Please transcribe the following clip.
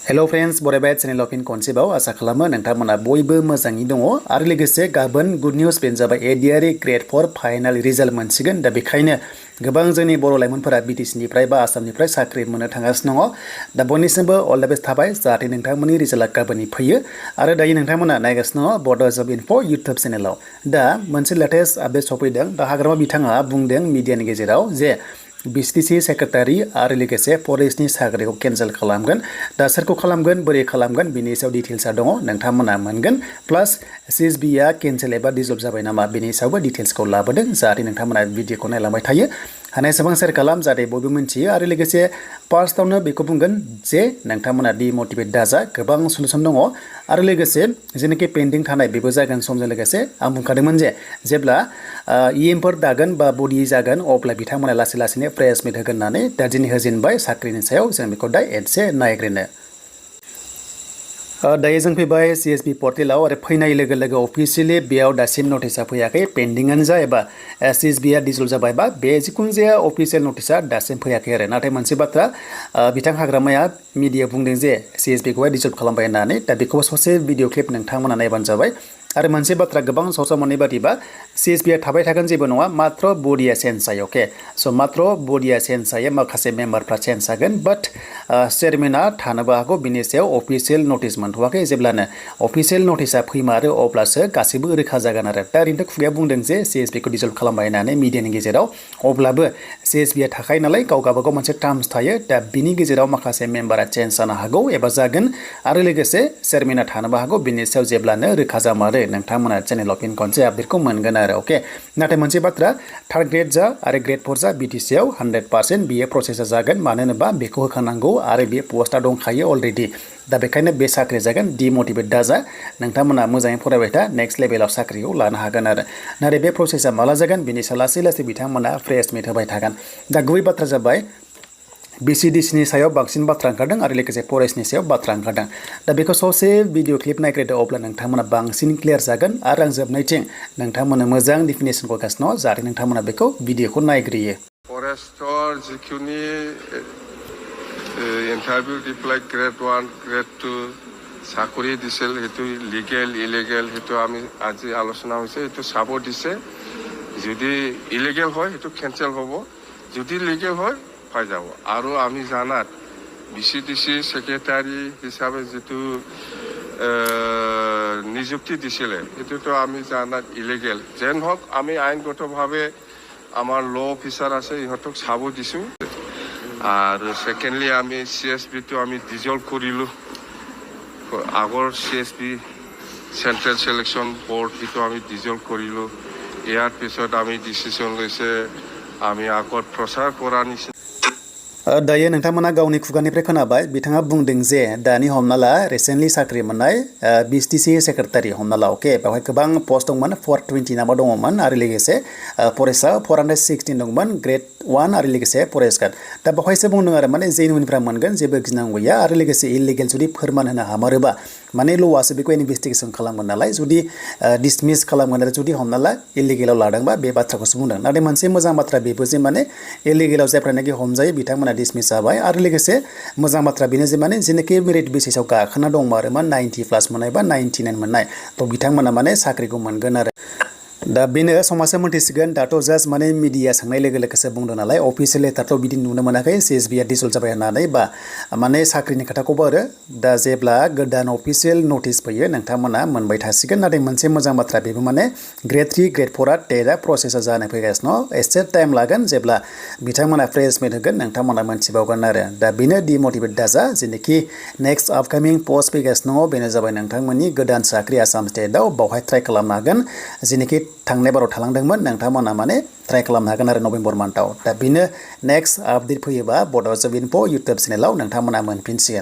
hello friends बरायबाय channel of इन कनसेप्टआव आसा खालामो नोंथांमोना बयबो मोजाङै दङ आरो लोगोसे गाबोन गुड निउज बेनो जाबाय एडिआरइ ग्रेड 4 फाइनाल रिजाल्ट मोनसिगोन दा बेखायनो गोबां जोंनि बर' लाइमोनफोरा बिटिसि निफ्राय बा आसामनिफ्राय साख्रि मोननो थांगासिनो दङ दा बयनिसिमबो अल द बेस्ट थाबाय जाहाथे नोंथांमोननि रिजाल्टआ गाबोननि फैयो आरो दायो नोंथांमोना नायगासिनो दङ बड' जब इनफो इउट्युब चेनेलाव दा मोनसे लेटेस्ट आपडेट सफैदों दा हाग्रामा बिथाङा बुंदों मिडियानि गेजेराव जे VCDC सेक्रेटारि आरो लोगोसे फरेस्टनि साख्रिखौ केन्सेल खालामगोन दा सोरखौ खालामगोन बोरै खालामगोन बिनि सायाव डिटेल्सआ दङ नोंथांमोना मोनगोन प्लास CSB आ केन्सेल एबा डिजल्भ जाबाय नामा बिनि सायावबो डिटेल्सखौ लाबोदों जाहाथे नोंथांमोना भिडिअखौ नायलांबाय थायो हानायसेबां शेयार खालाम जाहाथे बयबो मिन्थियो आरो लोगोसे फार्स्टआवनो बेखौ बुंगोन जे नोंथांमोना डिमटिभेट दाजा गोबां सलुसन दङ आरो लोगोसे जेनाखि पेन्डिं थानाय बेबो जागोन समजों लोगोसे आं बुंखादोंमोन जे जेब्ला इएमफोर दागोन बा बडि जागोन अब्ला बिथांमोना लासै लासैनो फ्रेस मिट होगोन होननानै दा दिनै होजेनबाय साख्रिनि सायाव जों बेखौ दा एसे नायग्रोनो दायो जों फैबाय CSB पर्टेलाव आरो फैनाय लोगो लोगो अफिसियेलि बेयाव दासिम नटिसआ फैयाखै पेन्डिंआनो जा एबा CSB आ डिजल्भ जाबायबा बे जिखुनु जाया अफिसियेल नटिसआ दासिम फैयाखै आरो नाथाय मोनसे बाथ्रा बिथां हाग्रामाया मिडिया बुंदों जे CSB खौहाय डिजल्भ खालामबाय होननानै दा बेखौ ससे भिडिअ क्लिप नोंथांमोना नायबानो जाबाय आरो मोनसे बाथ्रा गोबां सर्सआव मोननाय बादिबा CSB आ थाबाय थागोन जेबो नङा मात्र बडिया चेन्ज जायो अके स' मात्र बडिया चेन्ज जायो माखासे मेम्बारफ्रा चेन्ज जागोन बाट चेयारमेना थानोबो हागौ बिनि सायाव अफिसियेल नटिस मोनथ'वाखै जेब्लानो अफिसियेल नटिसआ फैमारो अब्लासो गासैबो रोखा जागोन आरो दा ओरैनोथ' खुगाया बुंदों जे CSB खौ डिजल्भ खालामबाय होननानै मिडियानि गेजेराव अब्लाबो CSB आ थाखायो नालाय गाव गावबागाव मोनसे टार्म्स थायो दा बिनि गेजेराव माखासे मेम्बारा चेन्ज जानो हागौ एबा जागोन आरो लोगोसे चेयारमेना थानोबो हागौ बिनि सायाव जेब्लानो रोखा जामारो नोंथांमोना चेनेल अफ इन कनसे आपडेटखौ मोनगोन आरो अके नाथाय मोनसे बाथ्रा थार्ड ग्रेड जा आरो ग्रेड 4 जा BTC आव 100% बियो प्रसेसा जागोन मानो होनोबा बेखौ होखानांगौ आरो बे पस्टआ दंखायो अलरेडि दा बेखायनो बे साख्रि जागोन डिमटिभेट दाजा नोंथांमोना मोजाङै फरायबाय था नेक्स्ट लेभेलाव साख्रिखौ लानो हागोन आरो नाथाय बे प्रसेसा माला जागोन बिनि सायाव लासै लासै बिथांमोना फ्रेस मिट होबाय थागोन दा गुबै बाथ्रा जाबाय VCDC नि सायाव बांसिन बाथ्रा ओंखारदों आरो लोगोसे फरेस्टनि सायाव बाथ्रा ओंखारदों दा बेखौ ससे भिडिअ क्लिप नायग्रोदो अब्ला नोंथांमोना बांसिन क्लियार जागोन आरो आं जोबनायथिं नोंथांमोना मोजां डिफिनेसनखौ होगासिनो दङ जाहाथे नोंथांमोना बेखौ भिडिअखौ नायग्रोयो फरेस्टर जिखिनि इन्टारभिउ दिप्लाय ग्रेड 1 ग्रेड 2 চাকৰি দিছিল হেতু লিগেল ইলিগেল হেতু আমি আজি আলোচনা হৈছে হেতু চাব দিছে যদি ইলিগেল হয় হেতু কেনসেল হ'ব যদি লিগেল হয় পাই যাব আৰু আমি জানাত VCDC সেক্রেটারি হিসাবে যেটো নিযুক্তি দিছিলে হেতুটো আমি জানাত ইলিগেল যেন হক আমি আইনগতভাৱে আমাৰ ল অফিসার আছে ইহতক চাব দিছো আৰু সেকেন্ডলি আমি CSB তো আমি ডিজলভ কৰিলো আগৰ CSB সেন্ট্রাল সিলেকশন বোর্ড হিতো আমি ডিজলভ কৰিলো ইয়াৰ পিছত আমি ডিসিশন লৈছে আমি আগত প্ৰচাৰ কৰা নিছে दायो नोंथांमोना गावनि खुगानिफ्राय खोनाबाय बिथाङा बुंदों जे दानि हमना ला रिसेन्टलि साख्रि मोननाय BTC सेक्रेटारि हमना ला अके बेवहाय गोबां पस्ट दंमोन 420 नामा दङमोन आरो लोगोसे फरेस्टआ 416 दंमोन ग्रेड 1 आरो लोगोसे फरेस्ट गार्ड दा बेवहायसो बुंदों आरो माने जेनुइनफ्रा मोनगोन जेबो गिनांगौ गैया आरो लोगोसे इलिगेल जुदि फोरमान होनो हामारोबा माने ल'आसो बेखौ इनभेस्टिगेसन खालामगोन नालाय जुदि डिसमिस खालामगोन आरो जुदि हमना ला इलिगेलाव लादोंबा बे बाथ्राखौसो बुंदों नाथाय मोनसे मोजां बाथ्रा बेबो जे माने इलिगेलाव जायफ्रानाखि हमजायो बिथांमोना डिसमिस जाबाय आरो लोगोसे मोजां बाथ्रा बेनो जे माने जेनाखि मेरिट बेसिसआव गाखोना दंमारोमोन 90 प्लास मोननाय बा 99 मोननाय थ' बिथांमोना माने साख्रिखौ मोनगोन आरो दा बेनो समाजआ मोनथिसिगोन दाथ' जास्ट माने मिडिया सोंनाय लोगो लोगोसो बुंदों नालाय अफिसियेल लेटारथ' बिदि नुनो मोनाखै CSB आ डिजल्भ जाबाय होननानै बा माने साख्रिनि खोथाखौबो आरो दा जेब्ला गोदान अफिसियेल नटिस फैयो नोंथांमोना मोनबाय थासिगोन नाथाय मोनसे मोजां बाथ्रा बेबो माने ग्रेड 3 ग्रेड 4 आ टेटआ प्रसेसा जानो फैगासिनो एसे टाइम लागोन जेब्ला बिथांमोना फ्रेस मिट होगोन नोंथांमोना मोनथिबावगोन आरो दा बेनो डिमटिभेट दाजा जेनेखि नेक्स्ट आपकामिं पस्ट फैगासिनो बेनो जाबाय नोंथांमोननि गोदान साख्रि आसाम स्टेटआव बावहाय ट्राइ खालामनो हागोन जेनेखि थांनाय बाराव थालांदोंमोन नोंथांमोना माने ट्राइ खालामनो हागोन आरो नभेम्बर मान्थआव दा बेनो नेक्स्ट आपडेट फैयोबा बड' जब इनफो इउट्युब चेनेलाव नोंथांमोना मोनफिनसिगोन